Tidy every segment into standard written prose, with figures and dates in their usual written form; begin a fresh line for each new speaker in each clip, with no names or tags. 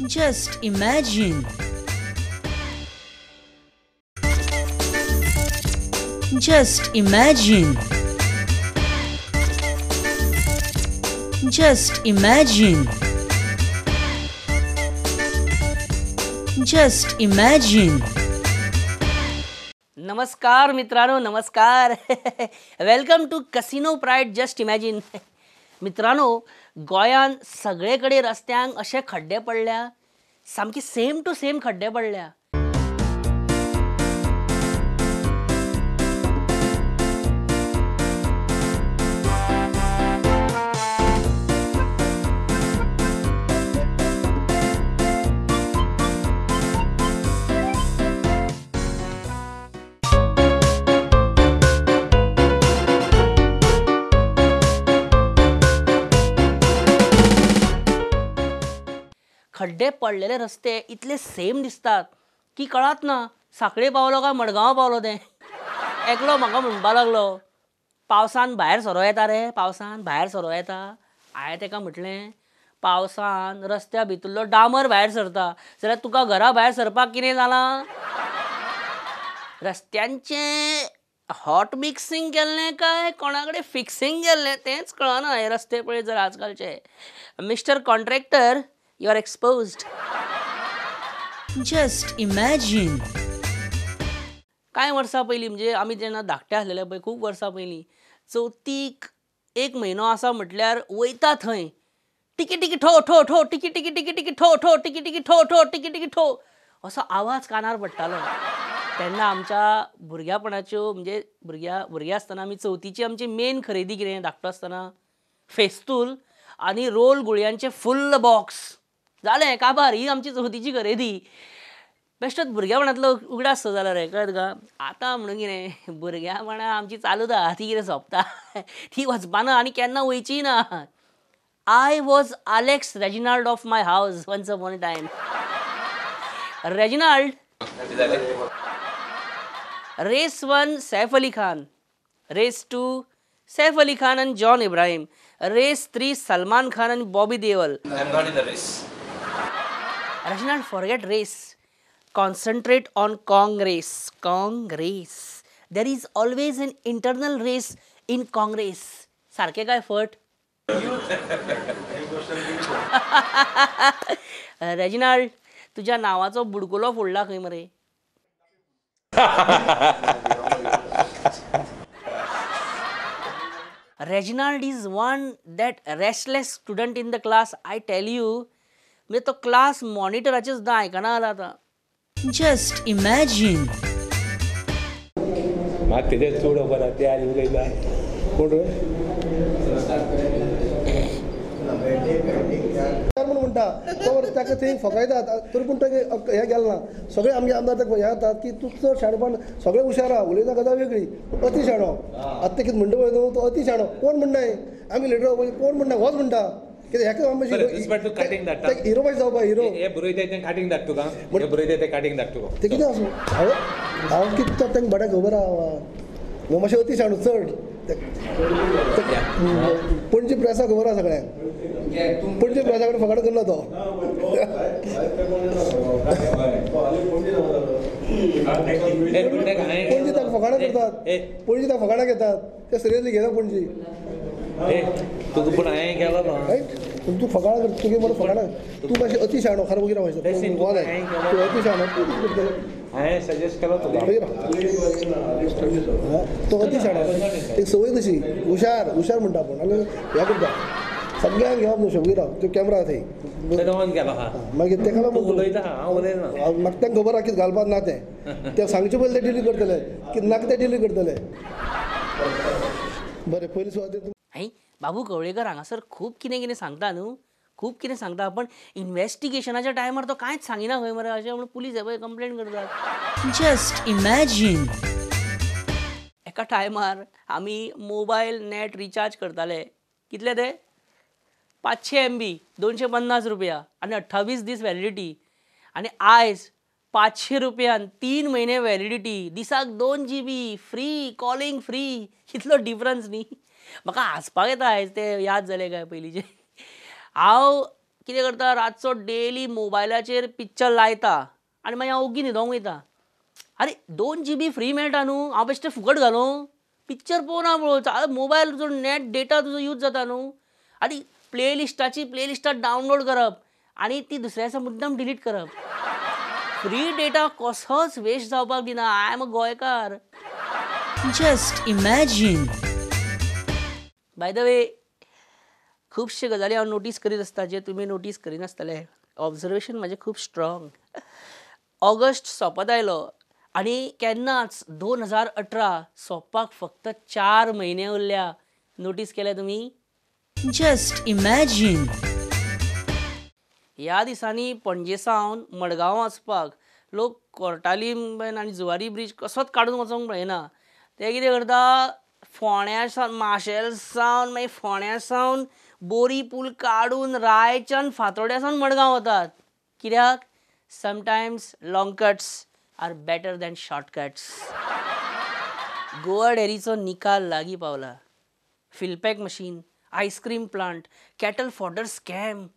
Just imagine. Just imagine. Just imagine. Just imagine.
नमस्कार मित्रांनो, नमस्कार. Welcome to casino pride just imagine. मित्रांनो, गोंयांत सगळे कडेन रस्त्यांक अशे खड्डे पडल्या, सामकी सेम टू सेम खड्डे पडल्या. खड्डे पडलेले रस्ते इतले सेम दिसतात की कळत ना साखळे पावलो काय मडगांव पावलो. तें एकलो म्हाका म्हणपाक लागलो, पावसान भायर सरो येता रे, पावसान भायर सरो येता. हांवें ताका म्हटलें, पावसान रस्त्या भितरलो डांबर भायर सरता जाल्यार तुका घरा भायर सरपाक कितें जालां? रस्त्यांचें हॉट मिक्सिंग केल्लें काय कोणा कडेन फिक्सिंग केल्लें तेंच कळना. हे रस्ते पळयत जाल्यार आजकालचे. Mister contractor, you are exposed.
Just imagine.
कांय वर्सां पयलीं, म्हणजे आमी जेन्ना धाकटे आसलेले पळय, खूब वर्सां पयलीं, चवथीक एक म्हयनो आसा म्हटल्यार वयता थंय टिकी टिकी ठो ठो ठो, टिकी टिकी टिकी टिकी ठो ठो, टिकी टिकी ठो ठो, टिकी टिकी ठो असो आवाज कानार पडटालो. तेन्ना आमच्या भुरग्यापणाच्यो, म्हणजे भुरगे आसतना आमी चवथीची आमची मेन खरेदी कितें धाकटो आसतना, फेस्तूल आनी रोल गुळयांचे फुल्ल बॉक्स. जालें काबार, ही आमची चवथीची खरेदी. बेश्टोच भुरग्यापणांतलो उगडास जालो रे, कळत का? आतां म्हणून कितें भुरग्यापणां आमची चालूता, ती कितें सोंपता, ती वचपाना आनी केन्ना वयची ना. I was Alex Reginald of my house once upon a time. Reginald, race 1 Saif Ali Khan, race 2 Saif Ali Khan and John Ibrahim, race 3 Salman Khan and Bobby Deol.
I am not in the race.
Reginald, forget race. Concentrate on Congress. Congress. There is always an internal race in Congress. सारखे काय फट? Reginald, तुझ्या नावाचो बुडकुलो फोडला खंय मरे? Reginald is one that restless student in the class. I tell you, म्हणजे तो क्लास मॉनिटराचे सुद्दां आयकना जाला आतां.
Just imagine.
म्हाका तेजें चड खबर आसा, ते आनी उलयता कोण रे
म्हणून म्हणटा तो ताका थंय फकायतात, तरी पूण ताका हें गेलें ना. सगळे आमगे आमदार ताका हें जातात की तूं चड शाणेपण, सगळे हुशार आहा, उलयता गजाल वेगळी, अती शाणो. आतां ते कितें म्हणटा पळय न्हू, तो अती शाणो. कोण म्हणनाय आमी लिडर, कोण म्हणना, होच म्हणटा कितें हेका आमी हिरो पाहिजे जावपा, हिरो. ते कितें आसूं, हांव कितें तांकां बऱ्याक खबर आहा, मातशें अती शाणो चड. पणजी प्रेसा खबर आहा सगळ्यांक, पणजी प्रेसा कडेन फकाणां करना तो. पणजी ताका फकाणां करतात, पणजी ताका फकाणां घेतात, ते सिरियसली घेना पणजी. रायट, तूं फकाणां करता, तुगे मरे फकाणां, तूं मातशें अती शाणो खरें बगीर मातशें तूं अती शाणो, तूं कितें करतलो?
हांवें सजेस्ट केलो तुका,
तो अती शाणो, एक संवय तशी, हुशार हुशार म्हणटा आपूण आनी हें करता सगळ्यांक घेवप न्हू शबीर, त्यो कॅमरा थंय मागीर तेका उलयता. म्हाका तांकां खबर आहा कितें घालपाक ना तें, तें सांगचे पयलीं ते डिलीट करतले, कितें नाका तें डिलीट करतले. बरें, पयली सुवातेर
हांय बाबू कवळेकर हांगासर खूब कितें कितें सांगता न्हू, खूब कितें सांगता, पण इन्वेस्टिगेशनाच्या टायमार तो कांयच सांगिना खंय मरे, अशें म्हणून पुलीस हे पळय कंप्लेन करतात.
Just imagine.
एका टायमार आमी मोबायल नॅट रिचार्ज करताले, कितले ते 500 MB, 250 रुपया आनी 28 दीस व्हॅलिडिटी. आनी आयज 500 रुपयान 3 म्हयने व्हॅलिडिटी, दिसाक 2 GB, free calling free. कितलो डिफरन्स न्ही. म्हाका हांसपाक येता आयज ते याद जाले काय पयलींचे. हांव कितें करता, रातचो डेली मोबायलाचेर पिक्चर लायता आनी मागीर हांव ओग्गी न्हिदोंक वयता. आरे 2 GB free मेळटा न्हू, हांव बेश्टें फुकट घालूं? पिक्चर पळोवना पळोवता, मोबायल तुजो नॅट डेटा तुजो यूज जाता न्हू. आनी प्लेलिस्टाची प्लेलिस्टां डावनलोड करप आनी ती दुसऱ्या दिसा मुद्दम डिलीट करप. फ्री डेटा कसोच वेस्ट जावपाक दिना. I am a Goenkar.
Just imagine.
By the way, खुबशे गजाली हांव नोटीस करीत आसता जे तुमी नोटीस करिनासतले. ऑब्जर्वेशन म्हाजें खूब स्ट्रॉंग. ऑगस्ट सोंपत आयलो आनी केन्नाच 2018 सोंपपाक फक्त 4 म्हयने उरल्या. नोटीस केल्या तुमी?
Just imagine.
ह्या दिसांनी पणजे सावन मडगांव वचपाक लोक कोर्टालीम आनी जुवारी ब्रीज कसोच काडून वचोंक पळयना. ते कितें करता, फोंड्या सावन माशेल सावन मागीर फोंड्या सावन बोरी पूल काडून रायच्यान फातोड्या सावन मडगांव वतात. कित्याक? Sometimes long cuts are better than shortcuts. Goa डेअरीचो निकाल लागीं पावला. Fillpack machine, ice cream plant, cattle fodder scam,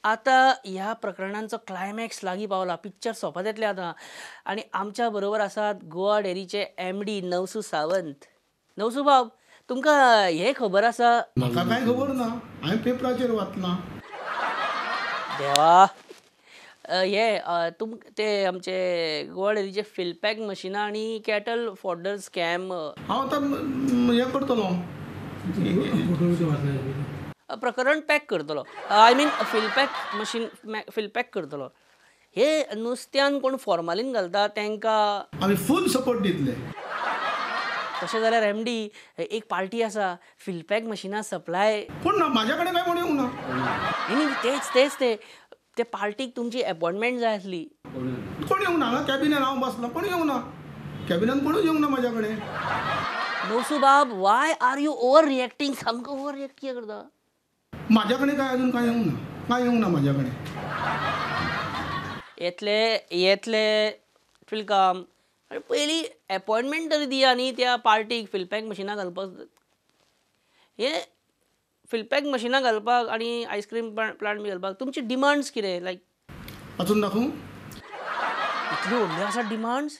आतां ह्या प्रकरणांचो क्लायमॅक्स लागीं पावला. पिक्चर सोंपत येतलें आतां. आनी आमच्या बरोबर आसात Goa डेअरीचे MD Navsu Sawant. Navsu बाब, तुमकां हें खबर आसा?
म्हाका कांय खबर ना, हांवें पेपराचेर वाचलां.
देवा, हे तुम ते आमचे गोवा डेअरीचे फिलपॅक मशिनां आनी कॅटल फॉडर स्कॅम
हांव आतां हें करतलो,
प्रकरण पॅक करतलो. I mean Fillpak machine Fillpak करतलो. हे नुस्त्यान कोण फॉर्मालीन घालता तांकां
आमी फूल सपोर्ट दितले.
तशें जाल्यार MD एक पार्टी आसा फिलपॅक मशिनां सप्लाय.
पूण ना, म्हाज्या कडेन कांय कोण येवंक ना.
न्ही, तेच तेच ते ते पार्टीक तुमची एपॉयंटमेंट जाय आसली.
कोण येवंक ना, हांगा कॅबिनान हांव बसलां, कोण येवंक ना, कॅबिनान कोणूच येवंक ना म्हाज्या कडेन.
नवसू बाब, why are you over reacting? सामको ओवर रिएक्ट कितें करता?
म्हाज्या कडेन कांय अजून कांय येवंक ना, कांय येवंक ना म्हाज्या कडेन.
येतले येतले, it will come. आनी पयलीं एपॉयंटमेंट तरी दिया न्ही त्या पार्टीक फिलपॅक मशिनां घालपाक. हे फिलपॅक मशिनां घालपाक आनी आयस्क्रीम प्लांट बी घालपाक तुमची डिमांड्स कितें? लायक
अजून दाखोवं?
इतल्यो व्हडल्यो आसा डिमांड्स?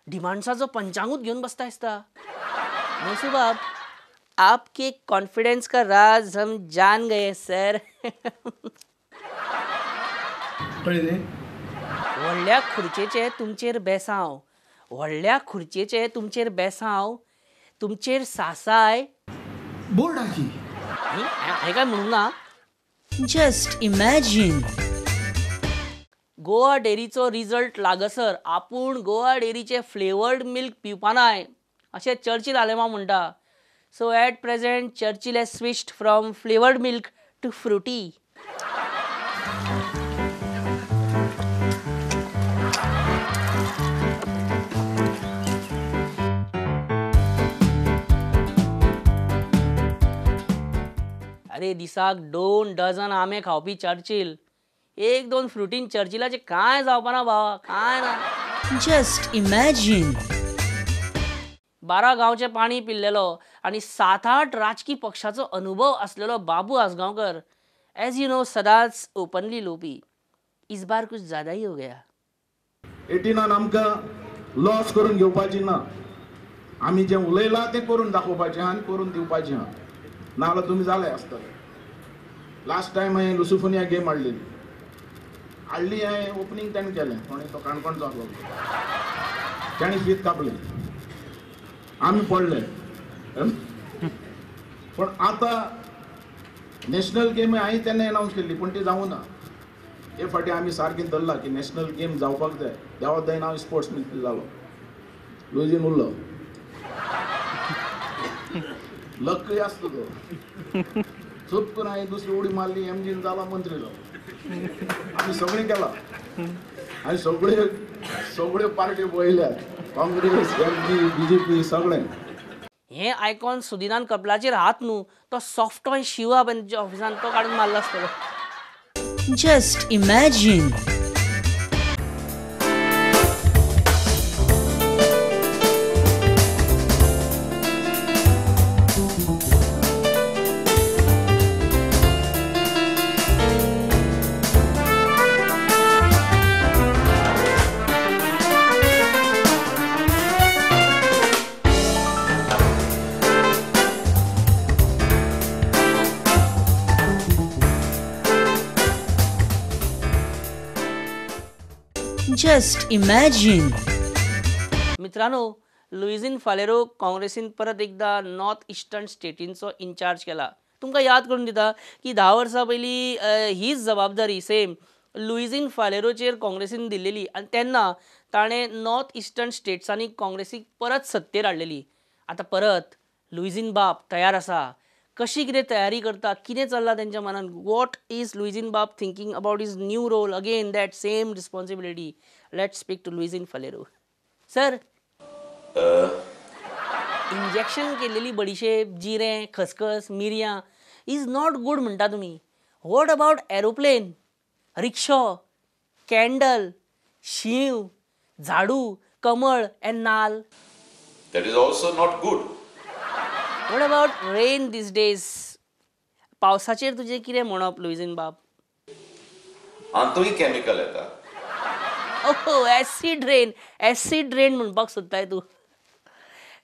डिमांड्साचो पंचांगूच घेवन बसता दिसता. नवसू बाब, आपके कॉन्फिडेंस का राज हम जान गए सर.
कळ्ळें न्ही?
व्हडल्या खुर्चेचें तुमचेर बेसांव, व्हडल्या खुर्चेचें तुमचेर बेसांव, तुमचेर सासाय
बोर्डाची.
हांवें काय म्हणूंक ना.
Just imagine.
Goa डेअरीचो रिजल्ट लागसर आपूण गोवा डेअरीचें फ्लेवर्ड मिल्क पिवपानाय अशें चर्चिल आलेमांव म्हणटा. So at present Churchill has switched from flavoured milk to Frooti. अरे दिसाक 2 डझन आंबे खावपी चर्चिल, 1-2 फ्रुटीन चर्चिलाचें कांय जावपाना भावा, कांय ना.
Just imagine.
12 गांवचें पाणी पिल्लेलो आनी 7-8 राजकी पक्षाचो अनुभव आसलेलो Babu Ajgaonkar, as you know, सदांच ओपनली लोपी. इस बार कुछ ज्यादा ही हो गया.
18 आमकां लॉस करून घेवपाची ना, आमी जें उलयलां तें करून दाखोवपाचें आनी करून दिवपाचें आहा, नाजाल्यार तुमी जाले आसतले. लास्ट टायम हांवें लुसुफोनिया गेम हाडलेली, हाडली हांवें ओपनींग ताणें केलें, कोणें तो काणकोणचो आसलो, ताणें फीत कापली, आमी पडले. पूण आतां नॅशनल गेम हांवें तेन्ना एनावन्स केल्ली, पूण ती जावूं ना. हे फावटी आमी सारकें धरलां की नॅशनल गेम जावपाक जाय. देवा दयेन हांव स्पोर्ट्स मिनिस्टर जालो, लुईजीन उरलो, लक्कय आसता तो. चुपकून हांवें दुसरी उडी मारली, एमजीन जाला मंत्री जालो. आमी सगळें केलां आनी सगळ्यो सगळ्यो पार्ट्यो पळयल्यात, काँग्रेस, एमजी, BJP सगळें.
हें आयकॉन सुदिनान कपलाचेर हात न्हू, तो सॉफ्ट टॉय शिवा तेंच्या ऑफिसान तो काडून मारला आसतलो.
Just imagine. Just imagine.
मित्रांनो, लुईझिन फालेरो काँग्रेसीन परत एकदा नॉर्थ इस्टर्न स्टेटींचो इन्चार्ज केला. तुमकां याद करून दिता की 10 वर्सां पयलीं हीच जबाबदारी सेम लुईझिन फालेरोचेर काँग्रेसीन दिल्लेली आनी तेन्ना ताणें नॉर्थ इस्टर्न स्टेट्सांनी काँग्रेसीक परत सत्तेर हाडलेली. आतां परत लुईझिन बाब तयार आसा. कशी कितें तयारी करता, कितें चल्लां तेंच्या मनान, what is Luizinho बाब thinking about his new role, again that same responsibility. Let's speak to Luizinho Faleiro. Sir, injection केलेली बडिशेप, जिरें, खसखस, मिरयां is not good म्हणटा तुमी. What about aeroplane, rickshaw, candle, शींव, झाडू, कमळ एंड नाल?
That is also not good.
What about rain these days? पावसाचेर तुजें कितें म्हणप लुईझिन बाब?
आंतूय केमिकल येता.
Oh, acid rain, acid rain म्हणपाक सोदताय तूं.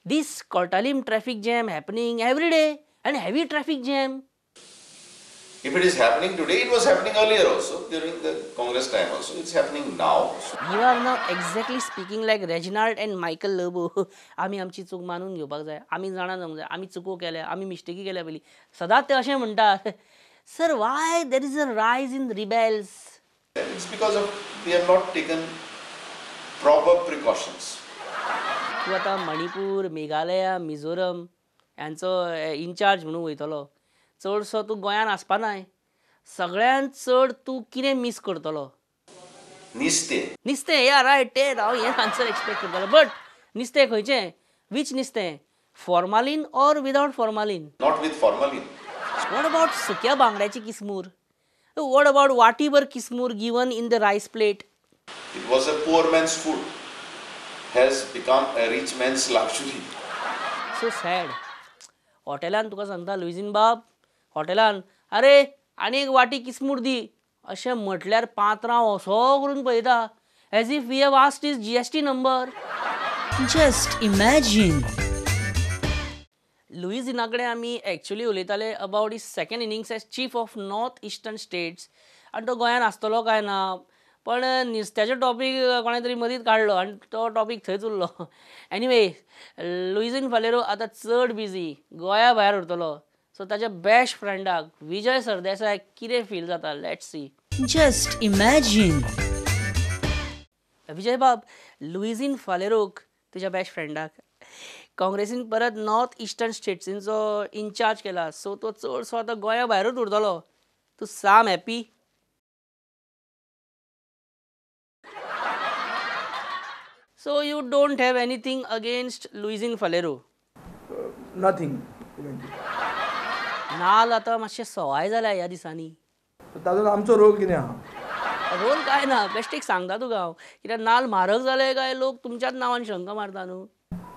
This Cortalim traffic jam happening every day and heavy traffic jam.
If it is happening today, it was happening earlier also, during the Congress time also, it's happening now.
You are now exactly speaking like Reginald and Michael Lobo. आमी आमची चूक मानून घेवपाक जाय, आमी जाणा जावंक जाय, आमी चुको केल्या, आमी मिस्टेकी केल्या पयलीं. सदांच ते अशें म्हणटात. Sir, why there is a rise in rebels?
It's because of we have not taken proper precautions.
तूं आतां मणिपूर, मेघालया, मिझोरम ह्यांचो इन्चार्ज म्हणून वयतलो. चडसो तूं गोंयान आसपा नाय. सगळ्यांत चड तूं कितें मीस करतलो?
निस्तें.
निस्तें, या रायट, तें हांव हें आन्सर एक्सपेक्ट करतालो. बट निस्तें खंयचें, which निस्तें, formalin or without formalin?
Not with formalin.
What about सुक्या बांगड्याची किसमूर? What about वाटीभर किसमूर given in the rice plate?
It was a poor man's food, has become a rich man's luxury.
So sad. हॉटेलान तुका सांगता लुईझिन बाब, हॉटेलान अरे आनी एक वाटी किसमूर दी अशें म्हटल्यार पात्रांव असो करून पळयता, as if we have asked his GST number.
Just imagine.
लुईझिना कडेन आमी एक्चुली उलयताले about his second innings as chief of north eastern states आनी तो गोंयान आसतलो काय ना, पण नुस्त्याचो टॉपीक कोणें तरी मदींच काडलो आनी तो टॉपीक थंयच उरलो. एनिवे, लुईझिन फालेरो आतां चड बिजी, गोंया भायर उरतलो. सो ताच्या बेस्ट फ्रेंडाक विजय सरदेसाय कितें फील जाता, let's see.
Just imagine.
Vijay बाब, लुईझिन फालेरोक तुज्या बेस्ट फ्रेंडाक काँग्रेसीन परत नॉर्थ इस्टर्न स्टेट्सींचो इन्चार्ज केला, सो तो चडसो आतां गोंया भायरूच उरतलो. तूं साम happy? So you don't have anything against Luizinho Faleiro?
Nothing.
नाल आतां मातशें सवाय जाल्या ह्या दिसांनी.
तातूंत आमचो रोल कितें आहा?
रोल काय ना, बेश्ट एक सांगता तुका हांव, कित्याक नाल म्हारग जाले काय लोक तुमच्याच नांवान शंका मारता न्हू.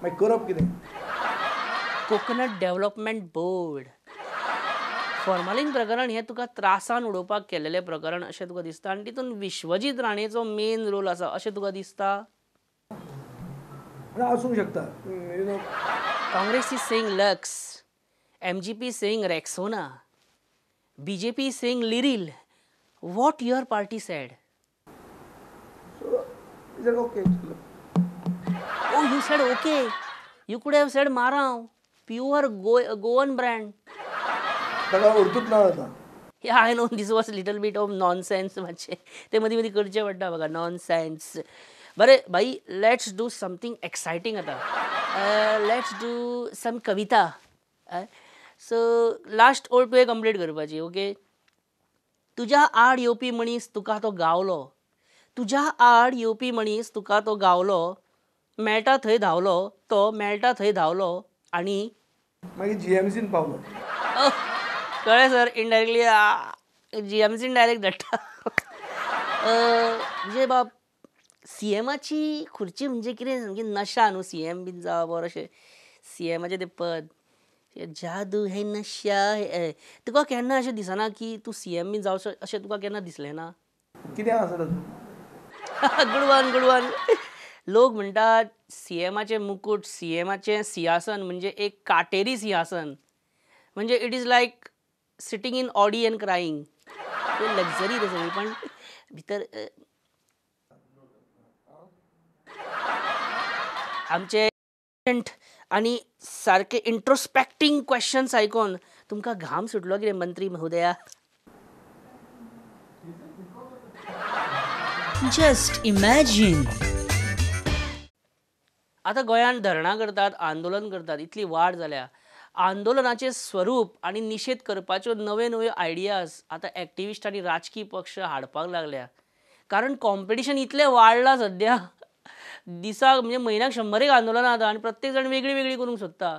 मागीर करप कितें?
कोकोनट डेव्हलपमेंट बोर्ड, फॉर्मालीन प्रकरण हें तुका त्रासान उडोवपाक केलेलें प्रकरण अशें तुका दिसता आनी तितून विश्वजीत राणेचो मेन रोल आसा अशें तुका दिसता?
आसूंक शकता.
Congress is saying Lux, MGP saying Rexona, BJP saying Liril. What your party said?
Okay.
Oh, you said okay. You could have said Marao, pure Goan brand.
ताका उर्दूच ना जाता.
Yeah, I know this was little bit of nonsense मातशें ते मदीं मदीं करचें पडटा म्हाका नॉनसेन्स. बरें भाई, let's do something exciting आतां. Let's do some Kavita. So last old तुवें कंप्लीट करपाची. ओके, तुज्या आड येवपी मनीस तुका तो गावलो, तुज्या आड येवपी मनीस तुका तो गावलो, मेळटा थंय धांवलो तो, मेळटा थंय धांवलो आनी
मागीर जीएमसीन पावलो.
कळ्ळें सर, इनडायरेक्टली जीएमसीन डायरेक्ट धाडटा. म्हणजे बाब, सीएमाची खुर्ची म्हणजे कितें सामकी नशा न्हू. सीएम बीन जावप बरो अशें सीएमाचें तें पद, जादू है नशा है. तुका केन्ना अशें दिसना की तूं सीएम बीन जावचो अशें तुका केन्ना दिसलें ना?
कितें आसा तातूंत?
Good one, good one. लोक म्हणटात सीएमाचें मुकूट, सीएमाचें सिंहासन म्हणजे एक काटेरी सिंहासन, म्हणजे it is like sitting in Audi and crying. ते लक्झरी रे सगळी, पण भितर आमचे आनी सारके इंट्रोस्पेक्टींग क्वेश्चन्स आयकून तुमकां घाम सुटलो कितें मंत्री महोदया?
Just imagine.
आतां गोंयांत धरणां करतात, आंदोलन करतात, इतली वाड जाल्या. आंदोलनाचें स्वरूप आनी निशेध करपाच्यो नव्यो नव्यो आयडियाज आतां एक्टिविस्ट आनी राजकी पक्ष हाडपाक लागल्या. कारण कॉम्पिटिशन इतलें वाडलां सद्या, दिसाक म्हणजे म्हयन्याक 100 आंदोलनां जाता आनी प्रत्येक जाण वेगळी वेगळी करूंक सोदता.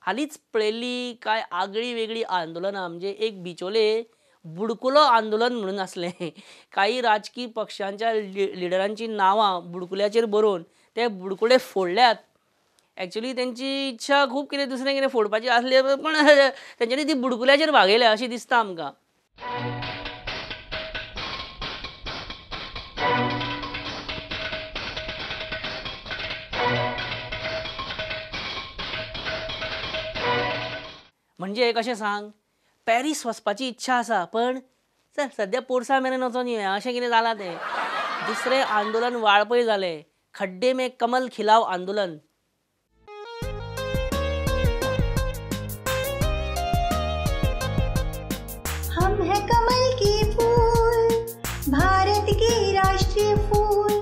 हालींच पळयल्ली कांय आगळी वेगळी आंदोलनां म्हणजे एक बिचोले बुडकुलो आंदोलन म्हणून आसलें. काही राजकी पक्षांच्या लिडरांची नांवां बुडकुल्याचेर बरोवन ते बुडकुले फोडल्यात. एक्चुअली तेंची इच्छा खूब कितें दुसरें कितें फोडपाची आसली, पण तेंच्यांनी ती बुडकुल्याचेर भागयल्या अशें दिसता आमकां. म्हणजे कशें सांग, पॅरीस वचपाची इच्छा आसा पण चल सद्या पोरसा मेरेन वचोन येवया अशें कितें जालां तें. दुसरें आंदोलन वाळपय जालें, खड्डे में कमल खिलाव आंदोलन.
हम है कमल के फूल, भारत के राष्ट्रीय फूल,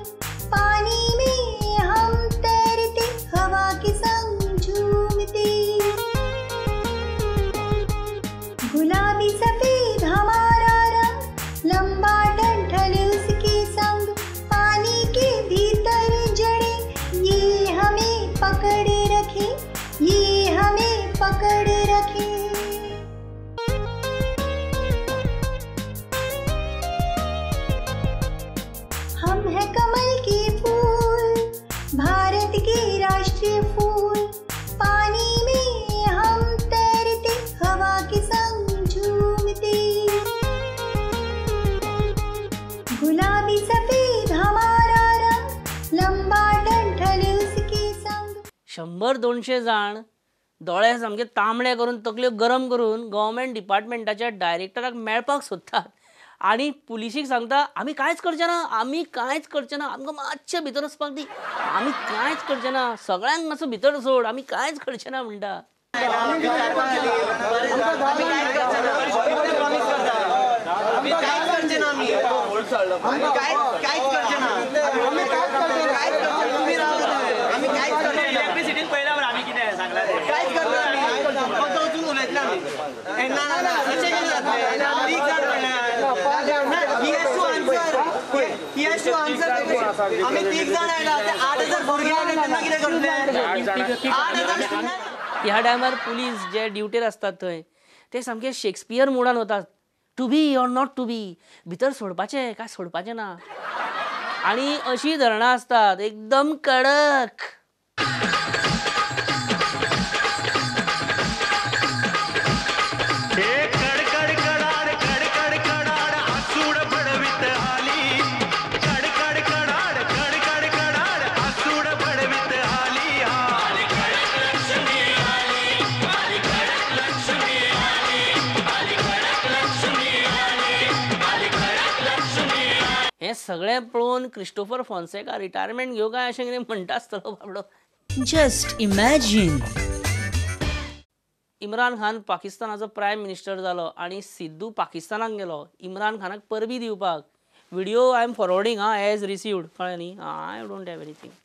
पानी में हम तैरते, हवा के संग झूमते, गुलाबी सफेद हमारा रंग, लंबा डंठल उसके संग, पानी के भीतर जड़े, ये हमें पकड़े रखे, ये हमें पकड़े रखे. हम है कमल के फूल, भारत के राष्ट्रीय फूल, पानी में हम तैरते, हवा के संग झूमते, गुलाबी सफेद हमारा रंग, लंबा डंठल उसके संग.
100-200 जाण दोळे सामके तांबडे करून तकल्यो गरम करून गव्हर्मेंट डिपार्टमेंटाच्या डायरेक्टराक मेळपाक सोदतात आनी पुलिशीक सांगता आमी कांयच करचे ना, आमी कांयच करचे ना, आमकां मातशें भितर वचपाक दी, आमी कांयच करचे ना, सगळ्यांक मातसो भितर सोड, आमी कांयच करचे ना म्हणटा. ह्या टायमार पुलीस जे ड्युटेर आसतात थंय ते सामके शेक्सपियर मोडान वतात, to be or not to be, भितर सोडपाचें काय सोडपाचें ना. आनी अशी धरणां आसतात एकदम कडक. हें सगळें पळोवन क्रिस्टोफर फोन्सेका रिटायरमेंट घेवं काय अशें कितें म्हणटा आसतलो बाबडो.
Just imagine.
Imran Khan पाकिस्तानाचो प्रायम मिनिस्टर जालो आनी सिद्धू पाकिस्तानाक गेलो इमरान खानाक परबी दिवपाक. व्हिडिओ I am forwarding हा एज रिसिव्ड, कळ्ळें न्ही, I don't have anything.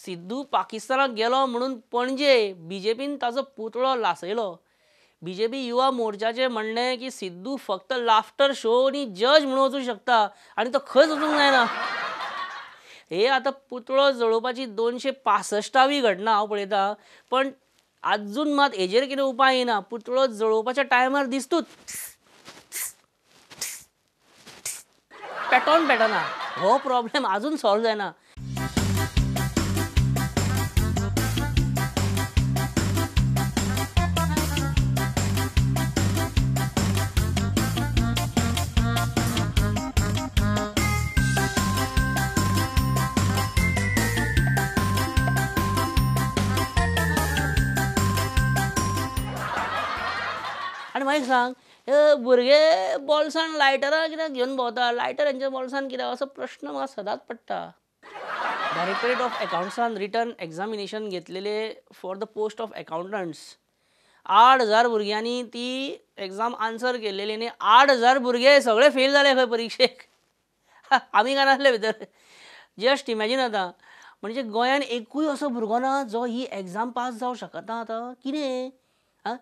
Sidhu पाकिस्तानाक गेलो म्हणून पणजे बीजेपीन ताजो पुतळो लासयलो. बीजेपी युवा मोर्चाचें म्हणणें की सिद्धू फक्त लाफ्टर शो आनी जज म्हणून वचूंक शकता आनी तो खंयच वचूंक जायना. हे आतां पुतळो जळोवपाची 265वी घटना हांव पळयतां, पण आजून मात हेजेर कितें उपाय येना. पुतळो जळोवपाच्या टायमार दिसतूच पेटोन पेटना, हो प्रॉब्लेम आजून सॉल्व जायना. म्हाका एक सांग, हे भुरगे बॉल्सान लायटरां कित्याक घेवन भोंवता, लायटर हेंच्या बॉल्सान कित्याक, असो प्रश्न म्हाका सदांच पडटा. डायरेक्टरेट ऑफ अकाउंट्सान रिटर्न एग्जामिनेशन घेतलेले for the post of accountants, 8,000 भुरग्यांनी ती एग्जाम आन्सर केलेली आनी 8,000 भुरगे सगळे फेल जाले खंय परिक्षेक. आमी काय नासले भितर. जस्ट इमॅजीन आतां, म्हणजे गोंयान एकूय असो भुरगो ना जो ही एग्जाम पास जावंक शकना. आतां कितें आं,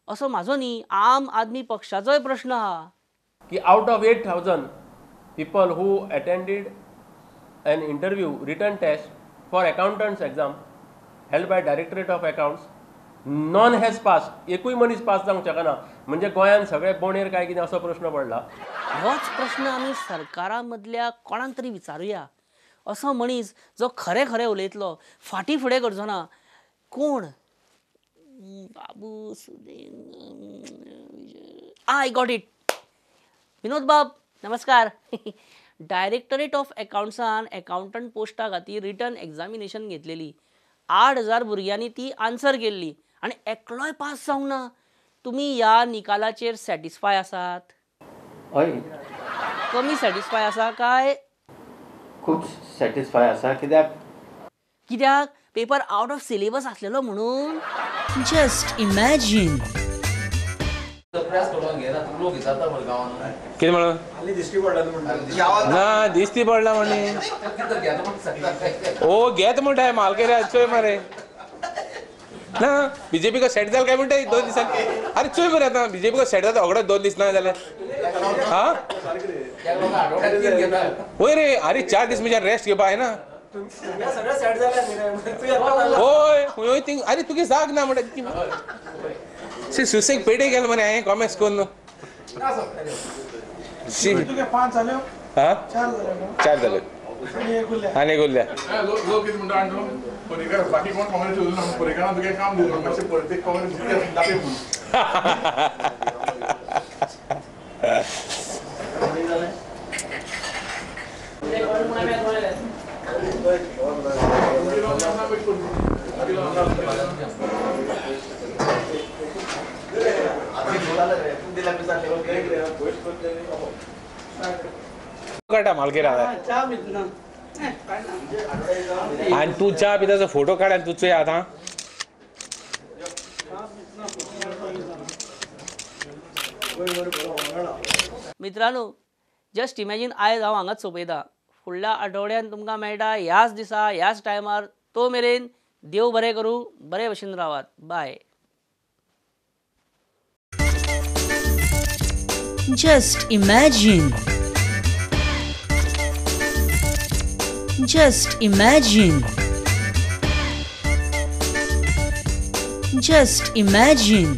असो म्हाजो न्ही, आम आदमी पक्षाचोय प्रश्न आहा
की out of 8,000 people who attended an interview written test for accountants exam held by Directorate of Accounts, none has passed. एकूय मनीस पास जावंक शकना. म्हणजे गोंयान सगळे बोणेर काय कितें असो प्रश्न पडला.
होच प्रश्न आमी सरकारा मदल्या कोणाक तरी विचारुया. असो मनीस जो खरें खरें उलयतलो, फाटीं फुडें करचो ना. कोण? बाबू Suden, I got it. Vinod बाब नमस्कार. डायरेक्टरेट ऑफ अकाउंट्सान अकाउंटंट पोस्टा खातीर रिटर्न एग्जामिनेशन घेतलेली, 8,000 भुरग्यांनी ती आन्सर केल्ली आनी एकलोय पास जावंक ना. तुमी ह्या निकालाचेर सॅटिस्फाय आसात?
हय.
कमी सॅटिस्फाय आसा काय
खूब सॅटिस्फाय आसा? कित्याक?
कित्याक पेपर आवट ऑफ सिलेबस आसलेलो म्हणून.
Just imagine.
कितें म्हणून ना दिसती पडला म्हणे. ओ घेत म्हणटा मालकेरे चोय मरे ना बीजेपी को सेट जाल काय म्हणटा 2 दिसांनी. अरे चोय मरे आतां बीजेपी को सेट जाता अगडो 2 दीस ना जाल्यार. हा वय रे, अरे 4 दीस म्हणजे रेस्ट घेवपा ना. होय होय थिंग. अरे तुगे जाग ना म्हणटा सुसेग पेटे गेले मरे हांवें कॉमेंट्स करून.
5 जाल्यो,
4 जाल्यो आनी एक उरल्या. काडटा मालकेरा आनी तूं च्या पिताचो फोटो काड आनी तूं चोय आतां.
मित्रांनो, जस्ट इमॅजीन आयज हांव हांगाच सोंपयता. फुडल्या आठवड्यान तुमकां मेळटा ह्याच दिसा ह्याच टायमार. तो मेरेन देव बरें करूं, बरे भशेन रावात. बाय.
Just imagine. Just imagine. Just imagine.